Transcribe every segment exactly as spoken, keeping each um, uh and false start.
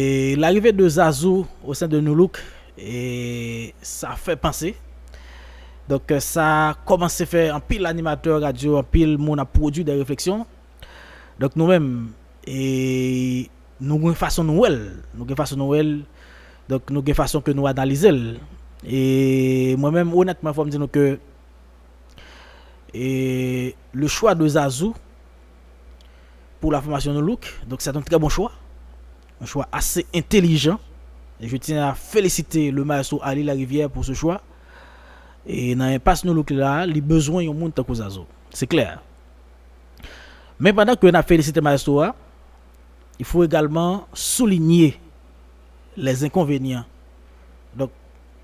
E l'arrivée de Zazou au sein de Nu Look, e sa fè panse. Donk, sa kòmanse fè anpil animatè radyo, anpil moun ap pwodui de refleksyon. Donk, nou menm, e nou gen fason nou wè l. Nou gen fason nou wè l. Donk, nou gen fason ke nou analize l. E mwen menm, onètman, fò m di nou ke, e, le choix de Zazou pour la formation Nu Look, donc c'est un très bon choix. Un choix assez intelligent. Et je tiens à féliciter le maestro Ali Larivière pour ce choix. E nan enpas Nu Look la, li bezwen yon moun tankou Zazou. Se klè. Men pandan ke n ap felisite maestro a, il faut également souligner les inconvénients. Donk,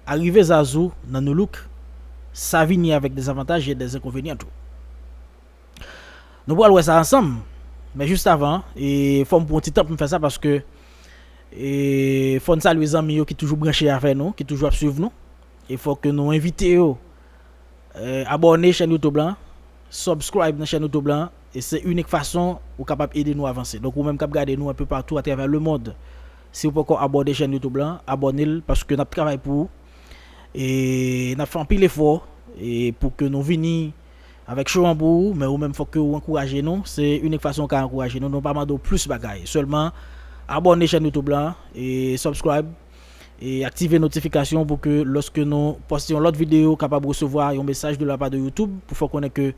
arive Zazou nan Nu Look, sa vini avèk des avantages et des inconvénients tou. Nou pral wè sa ansanm. Men jis avan, e fò m pran yon ti tan pou m fè sa paske, e fò n salye zanmi yo ki toujou branche avè nou, ki toujou ap swiv nou. E fò ke nou envite yo, e, abòne chèn YouTube lan, subscribe nan chèn YouTube lan, e se inik fason ou kapab ede nou avanse. Donk, ou menm k ap gade nou enpe patou atravè lemonn, si w poko abòne chèn YouTube lan, abòne l paske n ap travay pou ou. E n ap fè anpil efò, e pou ke nou vini avèk show an pou ou, men ou menm fòk ke ou ankouraje nou. Se inik fason ou ka ankouraje nou. Nou pa mande w plis bagay. Sèlman abòne chèn YouTube lan, e subscribe, e aktive notifikasyon pou ke lòske nou poste yon lòt videyo, ou kapab resevwa yon mesaj de la pa de YouTube pou fè w konnen ke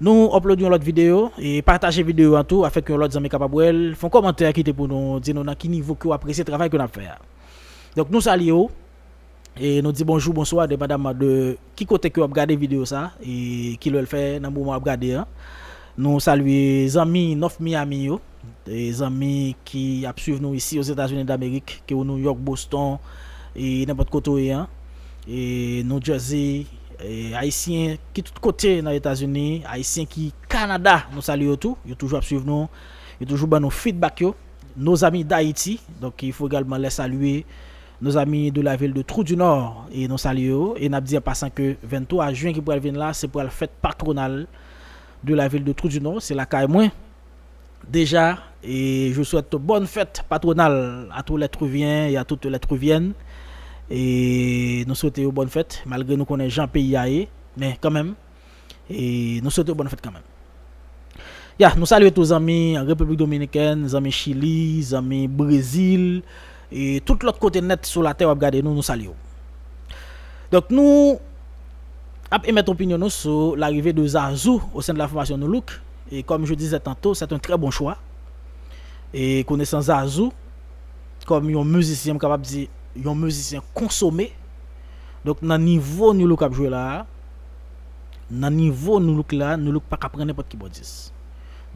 nou upload yon lòt videyo. E pataje videyo an tou afin ke yon lòt zanmi kapab wè l. Fè yon kòmantè, kite pou nou di nou nan ki nivo ke w apresye travay ke n ap fè a. Donk, nou salye w. E nou di bonjou, bonswa, depandamman de ki kote ke w ap gade videyo sa, e ki lè l fè nan moman w ap gade an. Nou salye zanmi North Miami yo, e zanmi ki ap swiv nou isi Ozetazini Damerik, ke w New York, Boston, e nenpòt kote w ye an, e New Jersey, e Ayisyen ki tout kote nan Etazini, Ayisyen ki Kanada, nou salye yo tou, yo toujou ap swiv nou, yo toujou ban nou feedback yo. Nos amis d'Haïti, donc il faut également les saluer. Nos amis de la ville de Trou du Nord, e nou salye yo. E n ap di an pasan ke venntwa jen ki pral vin la, se pral fèt patwonal de la ville de Trou du Nord, se lakay mwen. Déjà, et je souhaite bonne fête patronale à tous les Trouvien et à toutes les Trouviennes. E nou swete yo bòn fèt, malgre nou konnen jan peyi a ye, men kanmenm, e nou swete yo bòn fèt kanmenm. Ya, nou salye tou zanmi Repiblik Dominikèn, zanmi Chili, zanmi Brezil, e tout lòt kote nèt sou latè w ap gade nou, nou salye w. Donk, nou ap emèt opinyon nou sou l'arrivée de Zazou au sein de la formation Nu Look. Et comme je disais tantôt, c'est un très bon choix. E konesan Zazou, kòm yon mizisyen, m kapab di yon mizisyen konsome. Donk, nan nivo Nu Look ap jwe la a, nan nivo Nu Look la, Nu Look pa ka pran nenpòt kibòdis.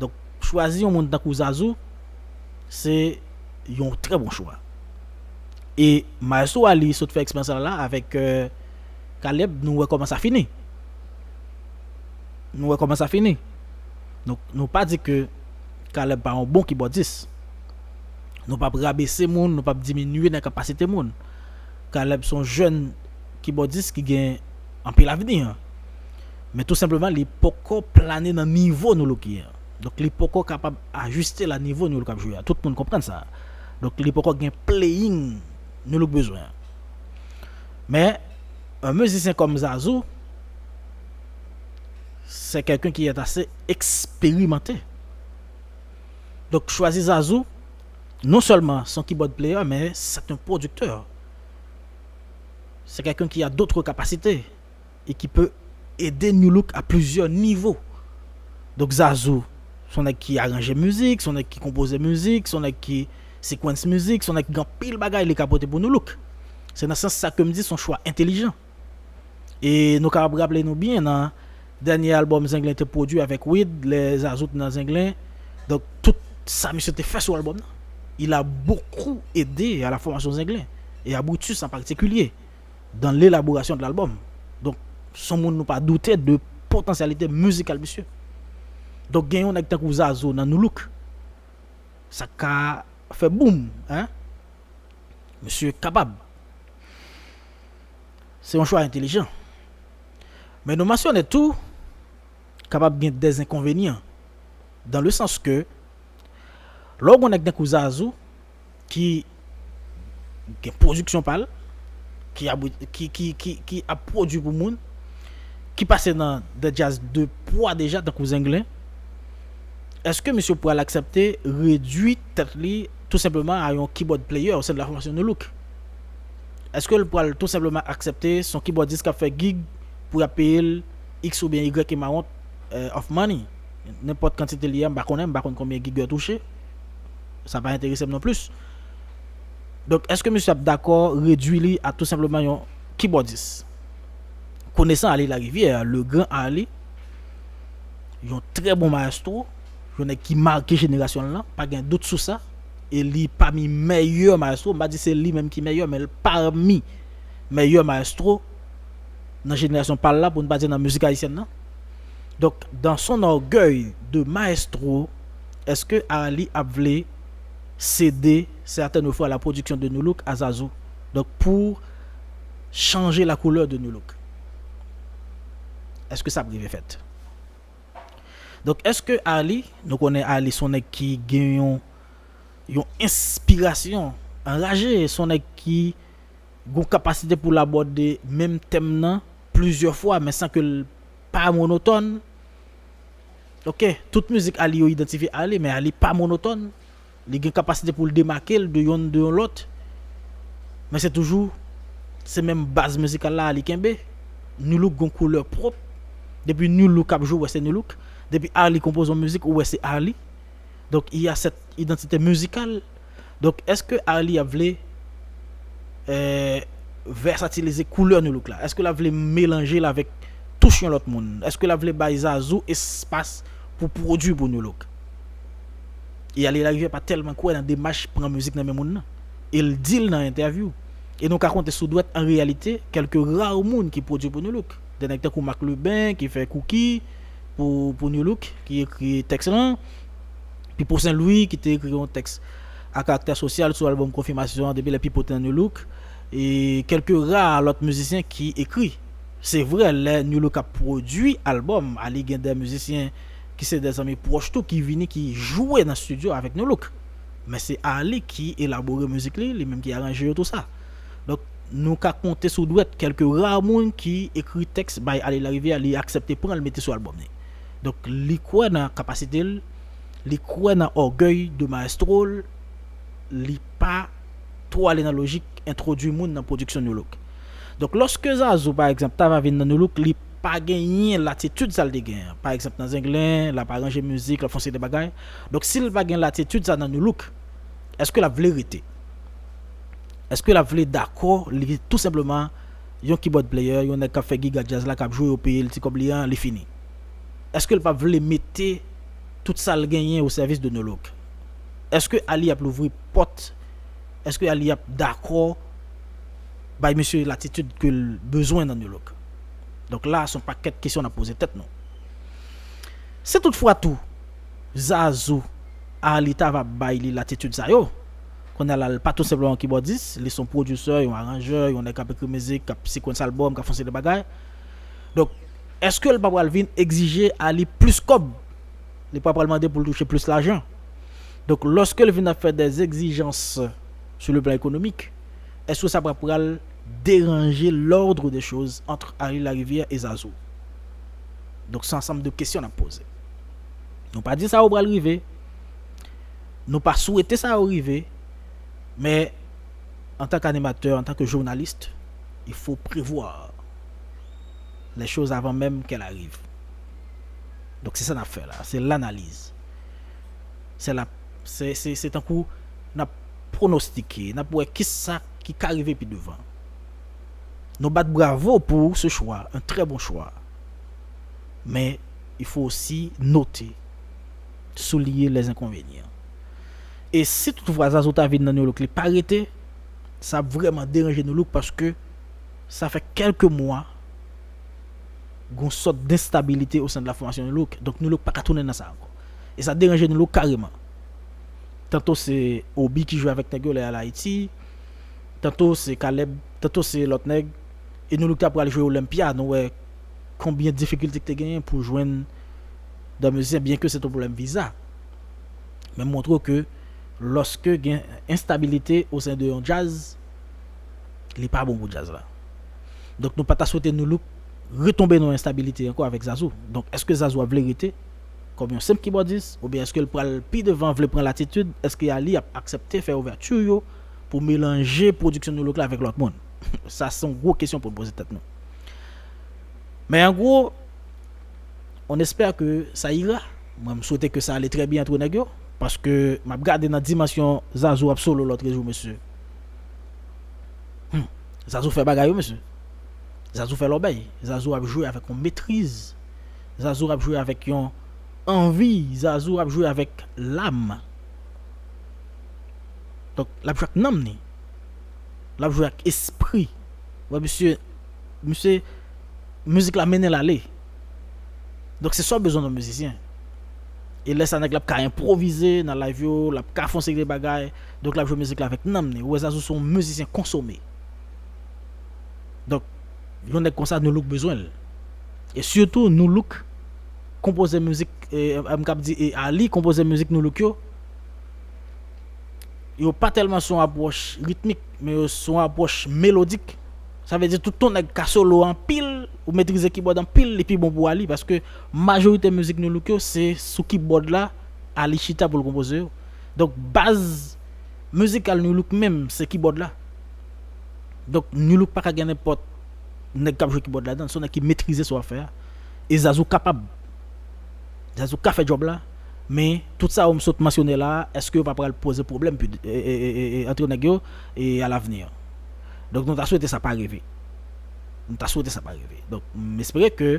Donk, chwazi yon moun tankou Zazou, se yon trè bon chwa. E Maestro Ali sot fè eksperyans la la avèk, euh, Caleb, nou wè kòman sa fini. Nou wè kòman sa fini. Donk, nou pa di ke Caleb pa yon bon kibòdis. Nou p ap rabese moun, nou p ap diminye nan kapasite moun. Caleb se yon jèn kibòdis ki gen anpil avni. Men tou senpleman, li poko plane nan nivo Nu Look ye an. Donk, li poko kapab ajiste la nivo Nu Look ap jwe a. Tout moun konprann sa. Donk, li poko gen playing Nu Look bezwen an. Men, yon mizisyen kòm Zazou, c'est quelqu'un qui est assez expérimenté. Donk, chwazi Zazou, non sèlman se yon keyboard player, men c'est un producteur. C'est quelqu'un qui a d'autres capacités et qui peut aider Nu Look à plusieurs niveaux. Donk, Zazou, se yon nèg ki aranje mizik, se yon nèg ki konpoze mizik, se yon nèg ki sequence mizik, se yon nèg ki gen anpil bagay li ka pote pou Nu Look. Se nan sans sa ke m di se yon chwa entelijan. E nou kapab raple nou byen, nan dènye albòm Zenglen te pwodui avèk Wid, lè Zazou t nan Zenglen. Donk, tout sa misye te fè sou albòm nan, il a beaucoup aidé à la formation Zenglen, et à Brutus en particulier, dans l'élaboration de l'album. Donk, se yon moun nou pa doute de potansyalite mizikal misye. Donk, gen yon nèg tankou Zazou nan Nu Look, sa ka fè boum, hein? Misye kapab. Se yon chwa entelijan. Men nou mansyone tou, kapab gen des inconvénients. Dans le sens que, lè w gen yon nèg tankou Zazou, ki gen pwodiksyon pa l, ki, abou- ki, ki, ki, ki ap pwodui pou moun, ki pase nan de djaz de pwa deja, tankou Zenglen, èske misye pral aksepte redui tèt li tou senpleman a yon keyboard player o sen de la fòmasyon Nou Look? Èske l pral tou senpleman aksepte se yon keyboardist k ap fè gig pou y ap peye l X oubyen Y amount of money? Nenpòt kantite li ye, m pa konnen, m pa konn konbyen gig yo touche. Sa pa enterese m non plis. Donk, èske misye ap dakò redui li a tou senpleman yon kibòdis? Konesan Arly Larivière, le grand Arly, yon trè bon mayestwo, yon nèg ki make jenerasyon l lan, pa gen dout sou sa. E li pami mèyè mayestwo, m pa di se li menm ki mèyè, men l pami mèyè mayestwo nan jenerasyon pa l la, pou n pa di nan mizik ayisyèn nan. Donk, dans son orgueil de maestro, èske Arly ap vle sede sètèn fwa la pwodiksyon de Nu Look a Zazou? Donk, pou chanje la couleur de Nu Look. Èske sa ap rive fèt? Donk, èske Arly, nou konnen Arly se yon nèg ki gen yon, yon enspirasyon anraje, se yon nèg ki gen yon kapasite pou l abòde menm tèm nan plizyè fwa, men san ke l pa monotòn. Ok, tout mizik Arly yo idantifye Arly, men Arly pa monotòn. Li gen kapasite pou l demake l de yonn de yon lòt. Men se toujou se menm baz mizikal la Arly kenbe. Nu Look gen yon koulè pwòp. Depi Nu Look ap jwe, ou wè se Nu Look. Depi Arly konpoze yon mizik, ou wè se Arly. Donk, il y a cette identité musicale. Donk, èske Arly ap vle, eh, vèsatilize koulè Nu Look la? Èske l ap vle melanje l avèk touch yon lòt moun? Èske l ap vle bay Zazou espas pou pwodui pou Nu Look? E Arly Larivière pa tèlman kwè nan demach pran mizik nan men moun nan. E l di l nan entèvyou. E nou ka konte sou dwèt, an reyalite, kèlke ra moun ki pwodui pou Nu Look. De nèg tankou Marc Lubin, ki fè Cookie pou, pou Nu Look, ki ekri tèks lan. Pipo Saint Louis, ki te ekri yon tèks a karaktè sosyal sou albòm Konfimasyon an, depi lè Pipo te nan Nu Look. E kèlke ra lòt mizisyen ki ekri. Se vre, lè Nu Look ap pwodui albòm, Arly gen de mizisyen ki se de zanmi pwòch tou, ki vini, ki jwe nan estidyo avèk Nu Look. Men se Arly ki elabore mizik li, li menm ki aranje yo, tou sa. Donk, nou ka konte sou dwèt kèlke ra moun ki ekri tèks bay Arly Larivière, li aksepte pran l mete sou albòm li. Donk, li kwè nan kapasite l, li kwè nan ògèy de mayestwo l, li pa twò ale nan lojik entwodui moun nan pwodiksyon Nu Look. Donk, lòske Zazou, pa egzanp, ta va vin nan Nu Look, li pa genyen latitid sa l te genyen an. Pa egzanp, nan Zenglen, l ap aranje mizik, l ap fè yon seri de bagay. Donk, si l pa gen latitid sa nan Nu Look, èske l ap vle rete? Èske l ap vle dakò li tou senpleman yon keyboard player, yon nèg k ap fè giga djaz la, k ap jwe, yo peye l ti kòb li an, li fini? Èske l p ap vle mete tout sa l genyen o sèvis de Nu Look? Èske Arly ap louvri pòt? Èske Arly ap dakò bay misye latitid ke l bezwen nan Nu Look? Donk la, se yon pakèt kesyon n ap poze tèt nou. Si toutfwa tou, Zazou, Arly ta va bay li latitid sa yo, kounye a la, l pa tou senpleman yon kibòdis, li se yon pwodisè, yon aranjè, yon nèg k ap ekri mizik, k ap sequence album, k ap fè yon seri de bagay. Donk, èske l pa pral vin egzije Arly plis kòb? Li pa pral mande pou l touche plis lajan. Donk, lòske l vin ap fè des exigences sur le plan économique, èske sa pa pral deranje l'ordre des choses entre Arly Larivière et Zazou? Donk, se ansanm de kesyon n ap poze. Nou pa di sa yo pral rive. Nou pa swete sa yo rive. Men, antan k animatè, antan ke jounalis, il faut prévoir les choses avant même qu'elles arrivent. Donk, se sa n ap fè la. Se lanaliz. Se la, se, se, se tankou n ap pwonostike, n ap wè kisa ki ka rive pi devan. Nou bat bravo pou ce choix, un très bon choix. Men, il faut aussi noter, souligner les inconvénients. E si toutfwa Zazou ta vin nan Nu Look, li pa rete, sa ap vrèman deranje Nu Look, paske sa fè kèlke mwa gon sòt denstabilite o sen de la fòmasyon Nu Look. Donk, Nu Look pa ka tounen nan sa ankò. E sa deranje Nu Look kareman. Tanto se Oby ki jwe avèk nèg yo lè y al Ayiti, tanto se Caleb, tanto se lòt nèg. E Nu Look ta pral jwe Olympia, nou wè konbyen difikilte ki te genyen pou jwenn de mizisyen, byen ke se te yon pwoblèm viza. Men montre w ke lòske gen enstabilite o sen de yon djaz, Li pa bon pou djaz la. Donk nou pa ta swete Nu Look retonbe nan enstabilite ankò avèk Zazou. Donk èske Zazou ap vle rete kòm yon senp kibòdis, oubyen èske l pral pi devan vle pran latitid? Èske Ali ap aksepte fè ouvèti yo pou melanje pwodiksyon Nu Look la avèk lòt moun? Sa se yon gwo kesyon pou n poze tèt nou. Men an gwo, on espère que ça ira. Mwen, m swete ke sa ale trè byen antre nèg yo, paske m ap gade nan dimansyon Zazou ap solo lòt jou, mesye. Hmm. Zazou fè bagay yo, mesye. Zazou fè lòbèy. Zazou ap jwe avèk yon metriz. Zazou ap jwe avèk yon anvi. Zazou ap jwe avèk lam. Donk, l ap jwe ak nanm ni. L ap jwe ak espri. Wè, misye, misye, mizik la mennen l ale. Donk, se sa w bezwen nan mizisyen. E lè sa, nèg la ap ka enpwovize nan live yo, l ap ka fè yon seri de bagay. Donk, l ap jwe mizik la avèk nanm ni. Ou wè, Zazou se yon mizisyen konsome. Donk, yon nèg konsa, Nu Look bezwen l. E sitou, Nu Look konpoze mizik, e, m k ap di, e, Ali konpoze mizik Nu Look yo. Yo pa tèlman sou yon apwòch ritmik, men yo sou yon apwòch melodik. Sa vle di tout ton nèg ka solo anpil, ou metrize kibòd anpil, li pi bon pou Ali, paske majorite mizik Nu Look yo, se sou kibòd la, Ali chita pou l konpoze yo. Donk, baz mizikal Nu Look menm, se kibòd la. Donk, Nu Look pa ka gen nenpòt nèg k ap jwe kibòd ladan, se yon nèg ki metrize sa w ap fè a. E Zazou kapab. Zazou ka fè djòb la, men tout sa yo m sot mansyone la, èske yo pa pral poze pwoblèm pi, e, e, e, e, e, antre nèg yo e alavni? Donk, nou ta swete sa pa rive. Nou ta swete sa pa rive. Donk, m espere ke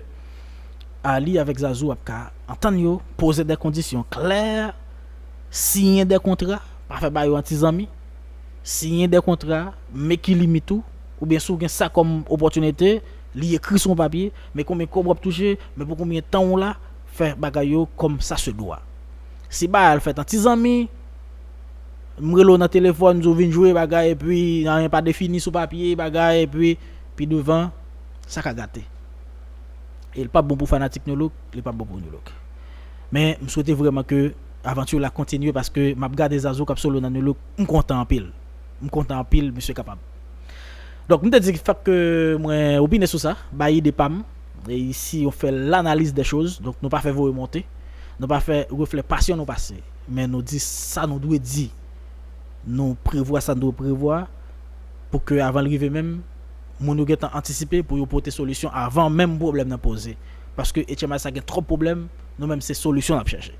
Ali avèk Zazou ap ka antann yo, poze de kondisyon klè, siyen de kontra, pa fè bagay yo an ti zanmi, siyen de kontra, men ki limit ou, oubyen si w gen sa kòm opòtinite, li ekri sou yon papye, men konbyen kòb w ap touche, men pou konbyen tan w la, fè bagay yo kòm sa se dwa. Si bagay al fèt an ti zanmi, m rele w nan telefòn, m di w vin jwe bagay, epi anyen pa defini sou papye, bagay, epi pi devan, sa ka gate. E l p ap bon pou fanatik Nu Look, li p ap bon pou Nu Look. Men, m swete vrèman ke avanti la kontinye paske m ap gade Zazou k ap solo nan Nu Look, m kontan anpil. M kontan anpil, misye kapab. Donk, m te di fòk ke mwen opine sou sa, bay ide pa m. E isi, on fè l'analyse des choses. Donk, nou pa fè voye monte. Nou pa fè reflè pasyon nou pase. Men nou di sa nou dwe di. Nou prevwa sa nou dwe prevwa pou ke avan l rive menm, moun yo gentan antisipe pou yo pote solisyon avan menm pwoblèm nan poze. Paske H M I sa gen twòp pwoblèm, nou menm se solisyon n ap chèche.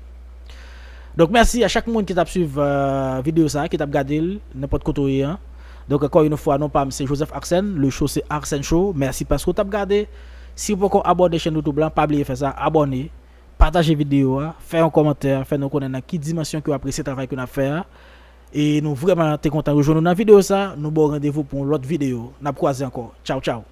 Donk, mèsi a chak moun ki t ap swiv, euh, videyo sa, ki t ap gade l, nenpòt kote w ye an. Donk, ankò yon fwa, non pa m se Joseph Arsène, le show se Arsène Show. Mèsi paske w t ap gade. Si w poko abòne chèn YouTube la, pa bliye fè sa, abòne, pataje videyo a, fè yon kòmantè, fè nou konnen nan ki dimansyon ke w apresye travay ke n ap fè a. E nou vrèman te kontan rejwenn nou nan videyo sa, nou ba w randevou pou yon lòt videyo. N ap kwaze ankò. Tchaw, tchaw.